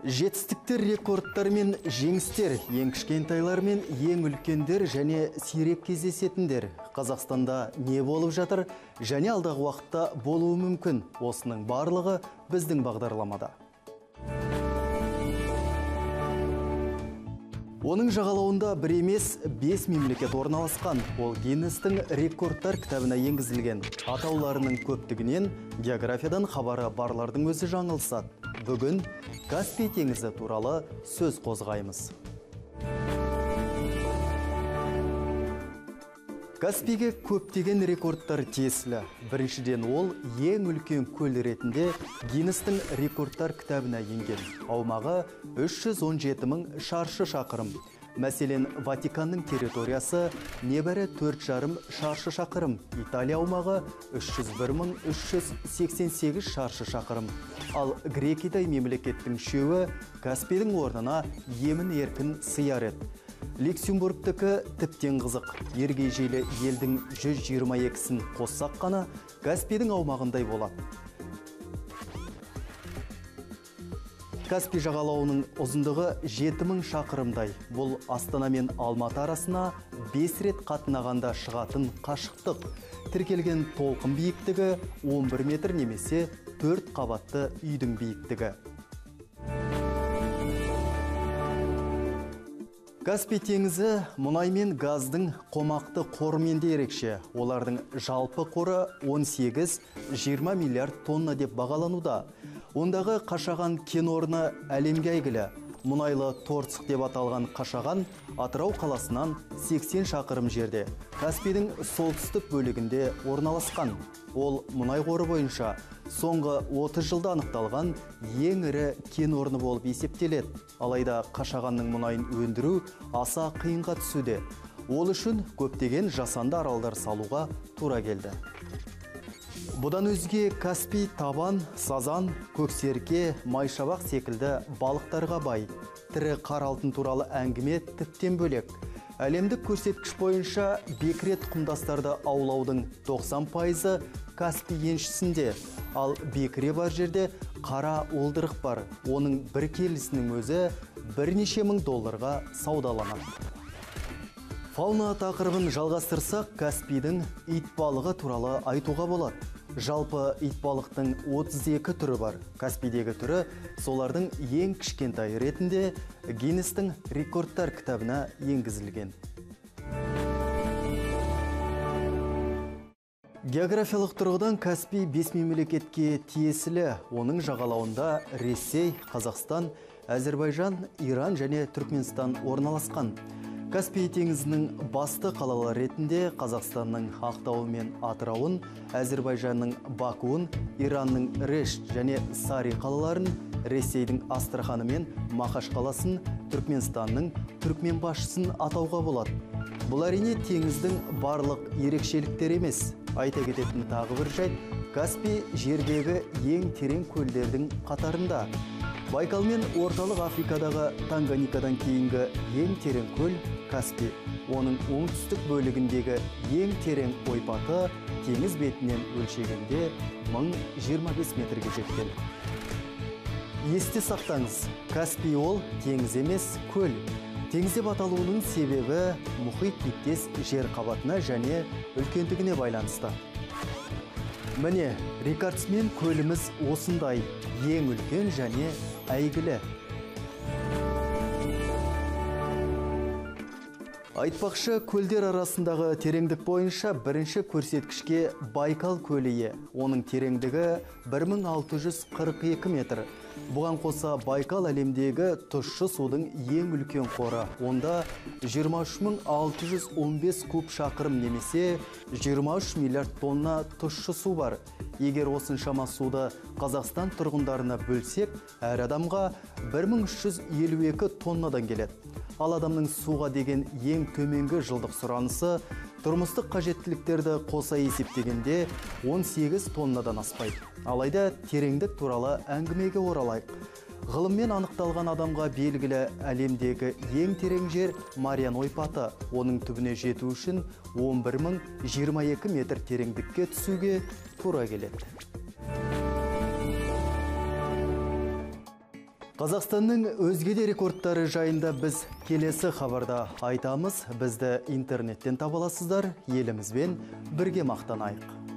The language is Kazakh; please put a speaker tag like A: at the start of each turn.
A: Жетістіктер, рекордтар мен жеңістер, ең кішкентайлар мен ең үлкендер және сирек кездесетіндер. Қазақстанда не болып жатыр және алдағы уақытта болуы мүмкін. Осының барлығы біздің бағдарламада. Оның жағалауында бір емес, 5 мемлекет орналасқан. Ол Гиннестің рекордтар кітабына енгізілген. Атауларының көптігінен географиядан хабары барлардың өзі жаңылысады. Бүгін Каспий теңізі туралы сөз қозғаймыз. Каспийге көптеген рекордтар тиесілі. Біріншіден, ол ең үлкен көл ретінде Гиннестің рекордтар кітабына енген. Аумағы 317 мың шаршы шақырым. Мәселен, Ватиканның территориясы небәрі 4,5 шаршы шақырым. Италия аумағы 301 мың 388 шаршы шақырым. Ал Грекиядай мемлекеттің үшеуі Каспийдің орнына емін еркін сыяр еді. Люксембургтікі тіптен қызық. Ергежейлі елдің 122-сін қоссақ қана Каспийдің аумағындай болады. Каспий жағалауының ұзындығы 7000 шақырымдай. Бұл Астана мен Алматы арасына 5 рет қатынағанда шығатын қашықтық. Тіркелген толқын биіктігі 11 метр немесе 4 қабатты үйдің биіктігі. Каспий теңізі мұнай мен газдың қомақты қорымен де ерекше. Олардың жалпы қоры 18-20 миллиард тонна деп бағалануда. Ондағы Қашаған кен орны әлемге әйгілі. Мұнайлы Торсық деп аталған Қашаған Атырау қаласынан 80 шақырым жерде, Каспийдің солтүстік бөлігінде орналасқан. Ол мұнай қоры бойынша соңғы 30 жылда анықталған ең ірі кен орны болып есептеледі. Алайда Қашағанның мұнайын өндіру аса қиынға түсуде. Ол үшін көптеген жасанды аралдар салуға тура келді. Бұдан өзге Каспий табан, сазан, көксерке, майшабақ секілді балықтарға бай. Тірі қар алтын туралы әңгіме тіптен бөлек. Әлемдік көрсеткіш бойынша бекіре тұқымдастарды аулаудың 90%-ы Каспий еншісінде. Ал бекіре бар жерде қара уылдырық бар. Оның бір келісінің өзі бірнеше мың долларға саудаланады. Фауна тақырыбын жалғастырсақ, Каспийдің итбалығы туралы айтуға болады. Жалпы итбалықтың 32 түрі бар. Каспийдегі түрі солардың ең кішкентайы ретінде Гиннестің рекордтар кітабына енгізілген. Географиялық тұрғыдан Каспий 5 мемлекетке тиесілі. Оның жағалауында Ресей, Қазақстан, Әзербайжан, Иран және Түркменстан орналасқан. Каспий теңізінің басты қалалары ретінде Қазақстанның Ақтауы мен Атырауын, Әзербайжанның Бакуын, Иранның Решт және Сари қалаларын, Ресейдің Астраханы мен Мақаш қаласын, Түркменстанның Түркменбашысын атауға болады. Бұл әрине теңіздің барлық ерекшеліктері емес. Айта кететін тағы бір жайт, Каспий жердегі ең терең көлдердің қатарында. Байкал мен Орталық Африкадағы Танганикадан кейінгі ең терең көл Каспий. Оның оңтүстік бөлігіндегі ең терең ойпаты теңіз бетінен өлшегенде 1025 метрге жеткен. Есте сақтаңыз, Каспий ол теңіз емес, көл. Теңіз деп аталуының себебі мұхит типтес жер қабатына және үлкендігіне байланысты. Міне, рекордсмен көліміз осындай, ең үлкен және әйгілі. Айтпақшы, көлдер арасындағы тереңдік бойынша бірінші көрсеткішке Байкал көлі ие. Оның тереңдігі 1642 метр. Бұған қоса Байкал әлемдегі тұщы судың ең үлкен қоры. Онда 23615 куб шақырым немесе 23 миллиард тонна тұщы су бар. Егер осыншама суды Қазақстан тұрғындарына бөлсек, әр адамға 1352 тоннадан келеді. Ал адамның суға деген ең төменгі жылдық сұранысы тұрмыстық қажеттіліктерді қоса есептегенде 18 тоннадан аспайды. Алайда тереңдік туралы әңгімеге оралайық. Ғылыммен анықталған адамға белгілі әлемдегі ең терең жер Мариан ойпаты. Оның түбіне жету үшін 11022 метр тереңдікке түсуге тура келеді. Қазақстанның өзге де рекордтары жайында біз келесі хабарда айтамыз. Бізді интернеттен таба аласыздар. Елімізбен бірге мақтанайық.